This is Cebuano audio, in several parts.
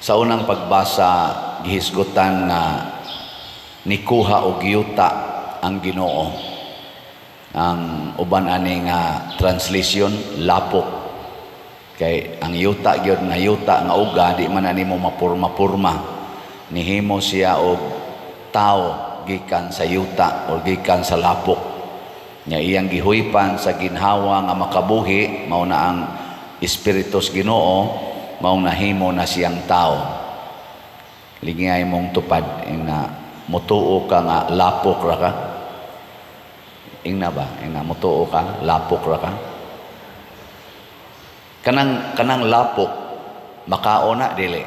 Sa unang pagbasa, gihisgutan nga nikuha og yuta ang Ginoo. Ang uban ani nga translation, lapok. Kay ang yuta gyud nga yuta nga uga, di man ani mo mapurma-purma. Nihimo siya og tao gikan sa yuta o gikan sa lapok. Nya iyang gihuypan sa ginhawa nga makabuhi, mao na ang espiritu sa Ginoo, maong nahimo na siyang tao. Lingay mong tupad ing na mutuo ka nga lapok ra ka. Ingna ba? Ingna mutuo ka, lapok ra ka. Kanang lapok makaon na dili?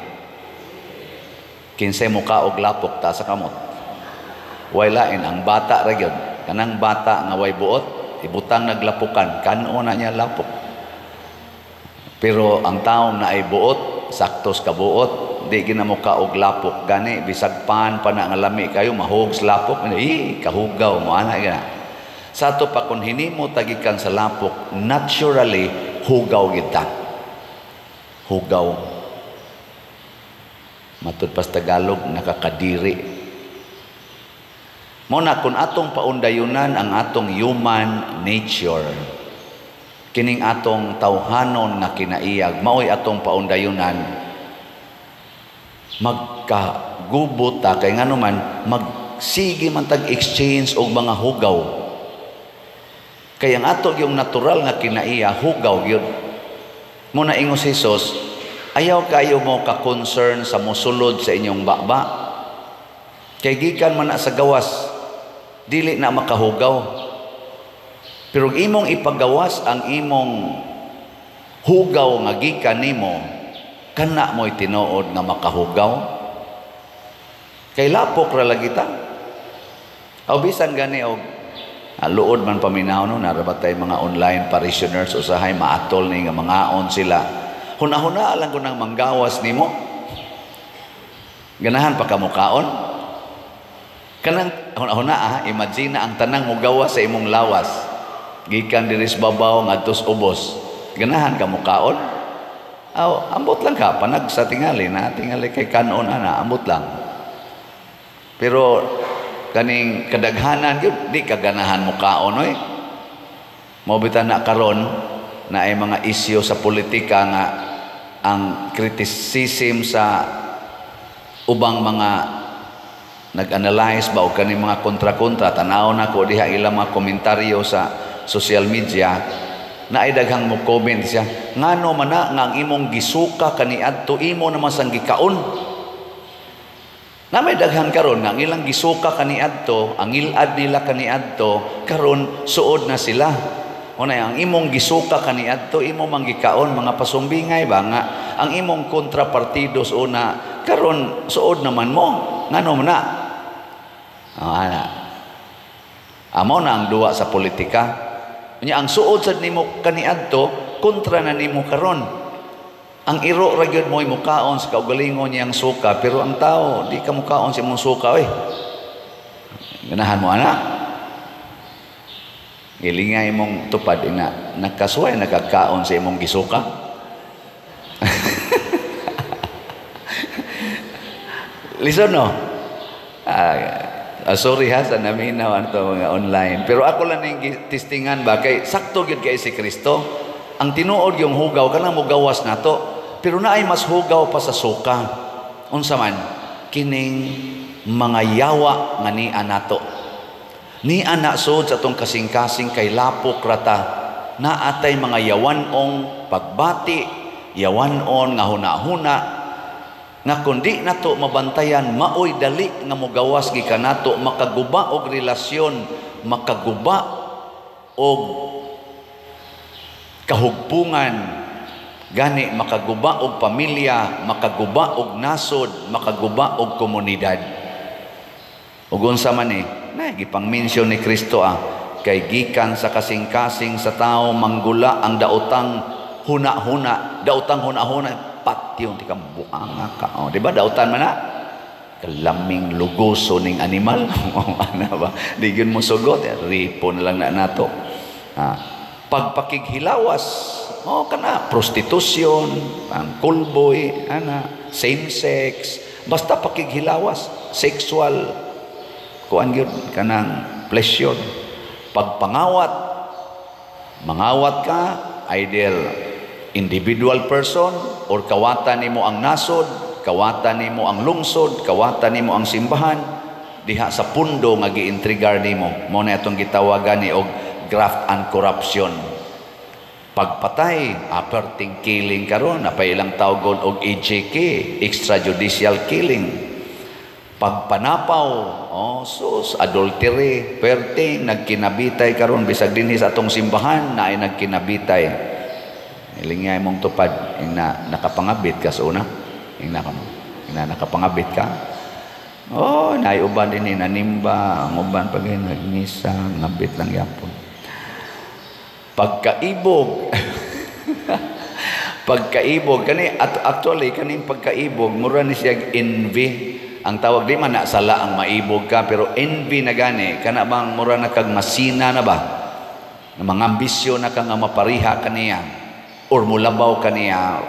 Kinsay mukaog lapok, taas sa kamot? Way lain, ang bata ra gyud. Kanang bata nga way buot, ibutang naglapukan, kanon na niya lapok. Pero ang taong na ay buot, saktos kabuot, di gina mo kaog lapok. Gani, bisag pan pa na nga lami kayo, mahug sa lapok, eh, kahugaw mo, ana gina. Sa ato pa, kung hinimo tagikan sa lapok, naturally, hugaw kita. Hugaw. Matud pa sa Tagalog, nakakadiri. Mo na kung atong paundayunan ang atong human nature, kining atong tawhanon nga kinaiyag, maoy atong paundayunan, magkagubo ta kay ngano man magsige man tag exchange og mga hugaw. Kay ang ato yung natural nga kinaiya, hugaw gyud. Mo na ingon si Jesus, "Ayaw kayo mo ka-concern sa mosulod sa inyong baba. Kay gikan man na sa gawas, dili na makahugaw. Pero imong ipagawas ang imong hugaw nga gikan nimo, kana mo'y tinuod nga makahugaw." Kay lapok ra lagi ta. Aw bisan gani og luod man paminaw, no, narabatay mga online parishioners, usahay maatol ni nga mangaon sila. Huna-huna lang ko nang manggawas nimo. Ganahan pa ka mukaon? Kanang huna-huna ah, imagine na ang tanang mugawas sa imong lawas. Gikan diri sa babaw ngadto sa ubos. Ganahan ka mukaon? Aw, ambot lang ka panag sa tingali na tingali kay kanon ana, ambot lang. Pero kaning kadaghanan gyud di ka ganahan mukaon oy. Mao bitaw na karon na ay mga isyu sa politika nga ang criticism sa ubang mga nag-analyze ba o kaning mga kontra-kontra, tanaw na ko diha ilang mga komentaryo sa social media, na ay daghang mo comment siya, ngano man na nga ang imong gisuka kaniadto imo naman sang gikaon. Na may daghan karon nga ang ilang gisuka kaniadto, ang ilad nila kaniadto, karon suod na sila. Una, ang imong gisuka kaniadto imo man gikaon, mga pasumbingay ba nga ang imong kontrapartidos una karon suod naman mo, ngano man na? Oh, ana. Amo na ang duwa sa politika. Unya ang suod sad nimo kaniadto, kontra na nimo karon. Ang iro ra gyud mo'y mukaon sa kaugalingon niyang suka, pero ang tao di ka mukaon sa imong suka oy. Ganahan mo ana? Gilingay mong tupad ina, nakasuway nakakaon sa imong gisuka. Listen no. Sorry ha sa naminaw ato mga online. Pero ako lang ning testingan ba kay sakto gyud kay si Kristo. Ang tinuod yung hugaw kanang mogawas nato. Pero naay mas hugaw pa sa suka. Unsa man kining mga yawa nga nia nato. Nia na sud sa atong kasing-kasing kay lapok rata. Naatay mga yawanong pagbati, yawanon nga huna-huna nga kundi nato mabantayan, maoy dali nga mogawas gikan nato, makaguba og relasyon, makaguba og kahugpungan, gani makaguba og pamilya, makaguba og nasod, makaguba og komunidad. Ug unsa man ni na gipang-mention ni Kristo ah, kay gikan sa kasing-kasing sa tao manggula ang daotang huna-huna, daotang huna-huna patyon ti ka buanga ka. Oh, di ba dautan man na? Kalaming lugoso ning animal. Ana ba? Di gyud mo sugot, ripo na lang na nato. Ah, pagpakighilawas, Oh, kana prostitution, ang kulboy, ana, same sex, basta pakighilawas, sexual kuan gyud, kanang pleasure. Pagpangawat, mangawat ka either individual person or kawatan nimo ang nasod, kawatan nimo ang lungsod, kawatan nimo ang simbahan diha sa pundo nga giintrigar nimo. Mao na atong gitawagan ni og graft and corruption. Pagpatay, aperting killing karon, napay ilang tawgon og EJK, extrajudicial killing. Pagpanapaw, oh sus, adultery, perting, nagkinabitay karon bisag dinhi sa atong simbahan naay nagkinabitay. Ilingay mong tupad, ing na nakapangabit ka sa una. Ing na, ing na nakapangabit ka. Oh, naay uban dinhi nanimba, ang uban pag nagmisa, ngabit lang yapon. Pagkaibog, pagkaibog kani, at actually kaning pagkaibog mura ni siya envy ang tawag. Di man na sala ang maibog ka, pero envy na gani, kana bang mura na kag masina na ba, nga mga ambisyon na ka nga mapariha kaniya or mulabaw kaniya.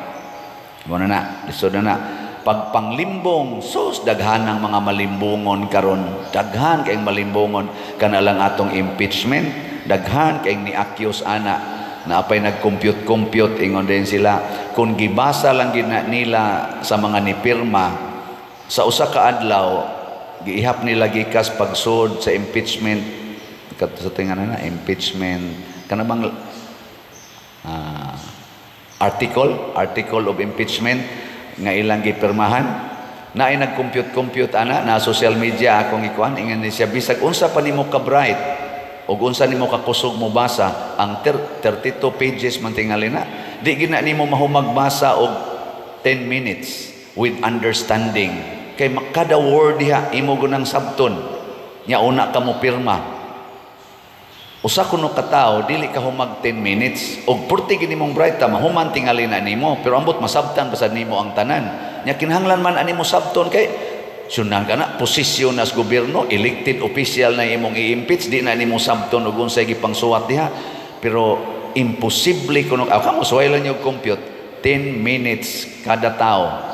Mo na na lisod na na. Pagpanglimbong, sus, daghan ng mga malimbungon karon, daghan kayong malimbungon. Kana lang atong impeachment, daghan kay ni-accuse ana, na apay nag-compute-compute. Ingon din sila, kung gibasa lang gina nila sa mga nipirma sa usa ka adlaw, giihap nila gikas pagsud sa impeachment, sa tingan na impeachment, kana bang article of impeachment nga ilang gipirmahan, na ay nag-compute-compute ana na social media akong ikuan. Ingon ni siya, bisag unsa pa nimo ka bright ug unsa nimo ka kusog mo basa ang 32 pages man tingali na, di gina nimo mahumagbasa og 10 minutes with understanding, kay kada word diha imo gunang sabton, nya una ka mo pirma. Usa kuno ka tawo, dili ka humag 10 minutes og purti gini mong bright ta, mahuman tingali na nimo, pero ambot masabtan basad nimo ang tanan. Nya kinahanglan man ani mo sabton kay sunan ka na posisyon nas gobyerno, elected official na imong i-impeach, di na nimo sabton og unsay gipangsuwat diha. Pero imposible kuno. Ah, kamo suway lang yung compute, 10 minutes kada tao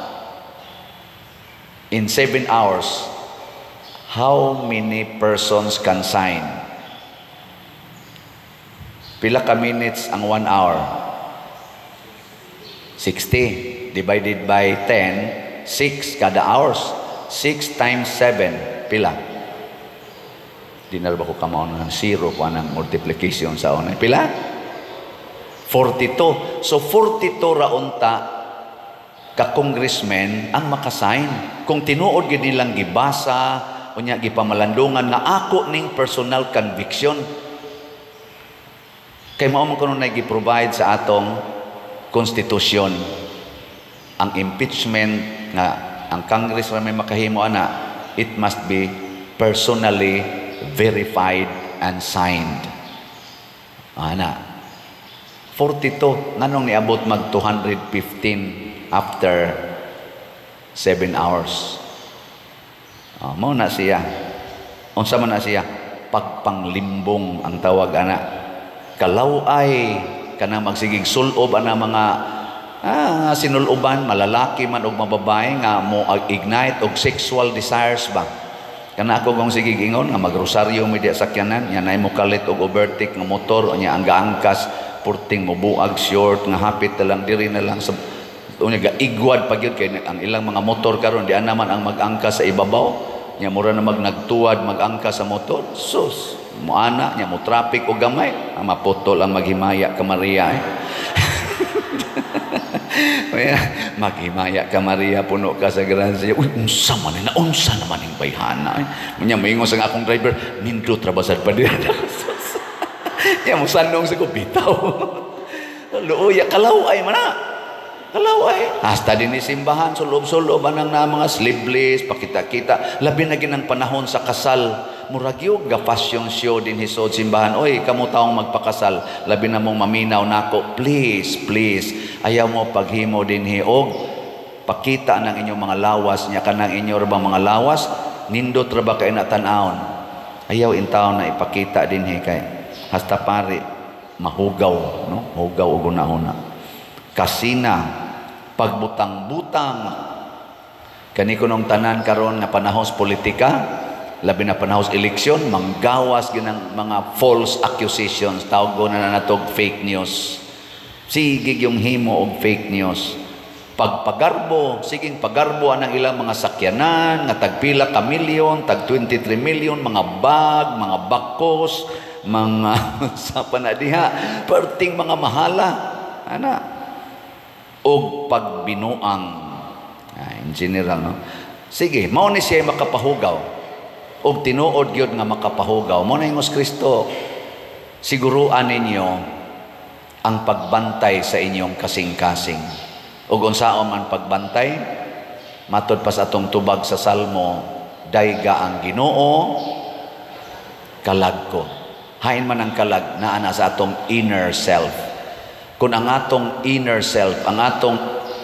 in 7 hours, how many persons can sign? Pila ka minutes ang 1 hour? 60 divided by 10, 6 kada hours. 6 times 7, pila? Di na ba ko kamao ng zero ko anang multiplication sa una. Pila? 42. So 42 ra unta ka congressman ang makasign. Kung tinuod gid nilang gibasa, unya gipamalandungan nga ako ning personal conviction. Kay mao man kuno na gi-provide sa atong konstitusyon ang impeachment nga ang Congress ra may makahimo ana, it must be personally verified and signed ana. 42, nganong niabot mag 215 after 7 hours? Oh, mao na siya. Unsa man na siya? Pagpanglimbong ang tawag ana. Kalaw-ay kanang magsigig sulob ana, mga sinuloban, malalaki man og mababae, nga mo ignite og sexual desires ba. Kana ako kung sige ingon nga magrosaryo mi diya sakyanan, nya nay mo kalit og overtake nga motor, nya ang gaangkas purting mobuag short nga hapit na lang diri na lang sa unya, gaigwad pa gyud, kay ang ilang mga motor karon di naman ang mag-angkas sa ibabaw, nya mura na mag nagtuwad mag-angkas sa motor. Sus, moana nya mo traffic og gamay, ang maputol ang maghimaya ka Maria eh. Maghimaya ka Maria, puno ka sa grasya. Uy, unsa man na, unsa naman ning bayhana eh. Unya moingon sa akong driver, "Nindot ra basad pa diri." Ya mo sanong sa ko bitaw. Luoya, kalaw ay mana. Kalaw ay. Hasta din ni simbahan, sulob-sulob anang na mga sleeveless, pakita-kita. Labi na ginang panahon sa kasal. Murag yung ga fashion show din hisod simbahan. Oy, kamo taong magpakasal, labi na mong maminaw nako. Please, please, ayaw mo paghimo din og pakita ng inyong mga lawas nya, kanang inyo ra bang mga lawas, nindot ra ba kay na tan-awon. Ayaw intaw na ipakita dinhi kay hasta pare mahugaw, no? Hugaw og una-una. Kasina, pagbutang-butang. Kani kunong tanan karon nga panahon sa politika, labi na panahon sa eleksyon, manggawas ginang mga false accusations, tawag ko na natog fake news. Sige yung himo og fake news. Pagpagarbo, siging pagarbo anang ilang mga sakyanan, nga tagpila ka milyon, tag 23 million, mga bag, mga bakos, mga sa panadiha, perting mga mahala, ana. Og pagbinuang. Ah, in general, no? Sige, mao ni siya makapahugaw. Og tinuod gyud nga makapahugaw. Mao na ingos Kristo, siguruan ninyo ang pagbantay sa inyong kasing-kasing. Ug unsaon man pagbantay? Matod pa sa atong tubag sa Salmo, "Dayga ang Ginoo, kalag ko." Hain man ang kalag, naa na sa atong inner self. Kung ang atong inner self, ang atong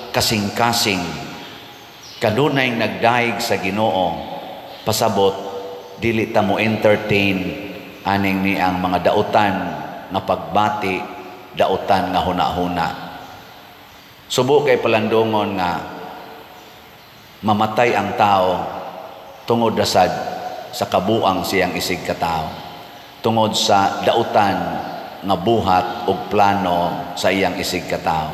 kasing-kasing, kanunay nagdaig sa Ginoo, pasabot, dili ta mo entertain aning ni ang mga dautan nga pagbati, dautan nga huna-huna. Subo kay palandungon nga mamatay ang tao tungod dasad sa kabuang siyang isig katao. Tungod sa dautan nga buhat og plano sa iyang isig katao.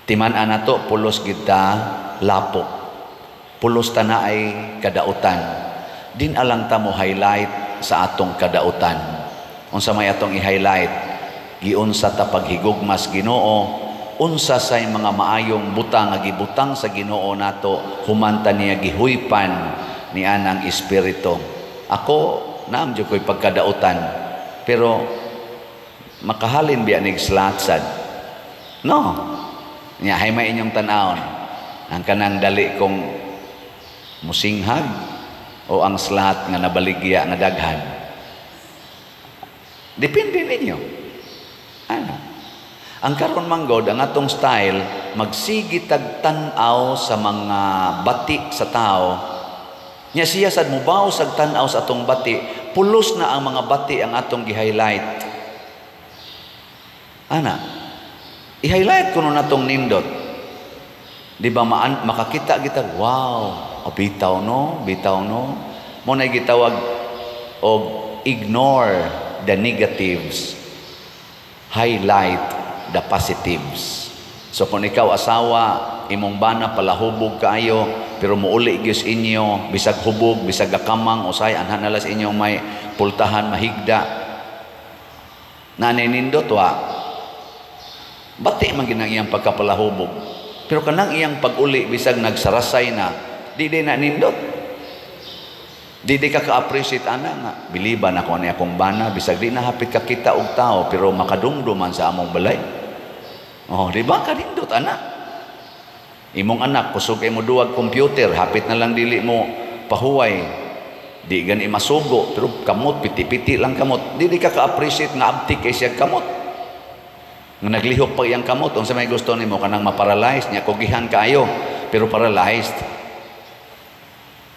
Timan-an nato, pulos kita lapok. Pulos ta na ay kadautan. Din alang ta mo highlight sa atong kadautan. Unsa may atong i-highlight? Giunsa ta paghigugmas Ginoo, unsa say mga maayong butang nga gibutang sa Ginoo nato human ta niya gihuypan ni anang espiritu. Ako naam jud ko'y pagkadautan, pero makahalin biya nig slatsad. No. Nya hay may inyong tan-awon. Ang kanang dali kong musinghag o ang slat nga nabaligya nga daghan. Depende ninyo. Ano? Ang karon manggod, ang atong style, magsigi tag tan-aw sa mga bati sa tao. Nya siya sad mubaw sa tan-aw sa atong bati, pulos na ang mga bati ang atong gi-highlight. Ana, i-highlight kuno natong nindot. Di ba maan, makakita kita, "Wow, oh, bitaw no, bitaw no." Mo na gitawag og ignore the negatives, highlight the positives. So kung ikaw asawa, imong bana palahubog kaayo, pero muuli gyud inyo, bisag hubog, bisag gakamang, usay anhan nalas inyong may pultahan mahigda. Nanay nindot wa. Bati man ginang iyang pagkapalahubog. Pero kanang iyang pag-uli bisag nagsarasay na, di di na nindot. Di di ka ka-appreciate ana nga biliban ako ni akong bana bisag di na hapit ka kita og tao pero makadumduman sa among balay. Oh, di ba kanindot ana? Imong anak kusog kay mo duwag computer, hapit na lang dili mo pahuway. Di gani masugo pero kamot piti-piti lang kamot. Di di ka ka-appreciate nga abtik kay siya kamot. Nga naglihok pa iyang kamot, unsa may gusto nimo, kanang ma-paralyze niya kugihan kaayo pero paralyzed.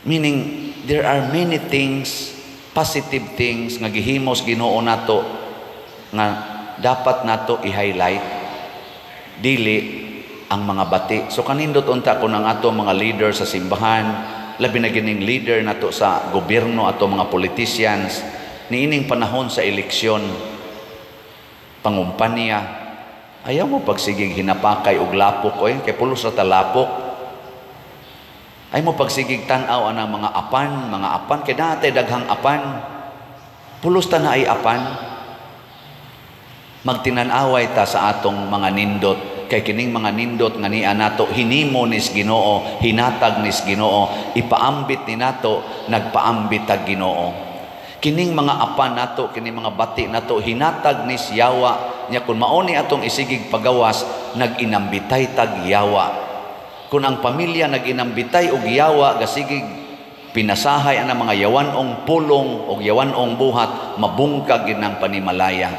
Meaning there are many things, positive things nga gihimos Ginoo nato nga dapat nato i-highlight, dili ang mga bati. So kanindot unta ko ng ato mga leader sa simbahan, labi na gining leader nato sa gobyerno, ato mga politicians, niining panahon sa eleksyon, pangumpanya, ayaw mo pagsigig hinapakay og lapok oy, kay pulos ra ta lapok. Ay mo pagsigig tan-aw anang mga apan kay dati daghang apan. Pulos ta na ay apan. Magtinan-away ta sa atong mga nindot kay kining mga nindot nga niya nato hinimo nis Ginoo, hinatag nis Ginoo, ipaambit ni nato, nagpaambit tag Ginoo. Kining mga apan nato, kining mga bati nato, hinatag nis yawa nya. Kun mao ni atong isigig pagawas, nag-inambitay tag yawa. Kung ang pamilya nag-inambitay og yawa, gasigig pinasahay ang mga yawanong pulong og yawanong buhat, mabungkag gid ng panimalaya.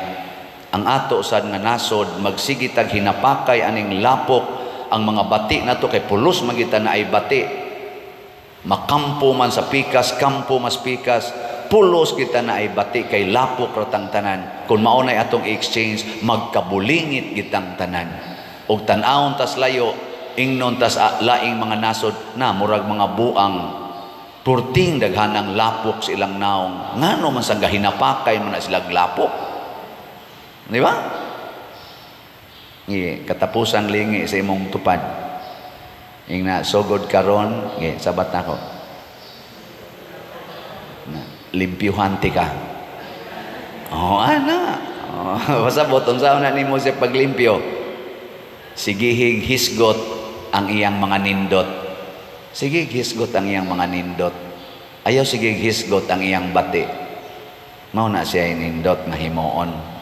Ang ato sad nga nasod, magsige tag hinapakay aning lapok, ang mga bati nato, kay pulos magita na ay bati. Makampo man sa pikas, kampo mas pikas, pulos kita na ay bati kay lapok ratang tanan. Kung mao nay atong exchange, magkabulingit gitang tanan. Ug tan-awon tas layo, ingnon tas laing mga nasod na murag mga buang, purting daghanang lapok sa ilang naong. Ngano man sang gahinapakay man na sila lapok, di ba? Ngi katapusang lingi sa imong tupad. Ingna sugod karon, ngi sabat nako. Na limpyuhan ti ka. Oh, ana. Oh, pasabot unsa na nimo sa paglimpyo? Sigihig hisgot ang iyang mga nindot. Sige hisgot ang iyang mga nindot. Ayaw sige hisgot ang iyang bati. Mao na siya nindot nga himuon.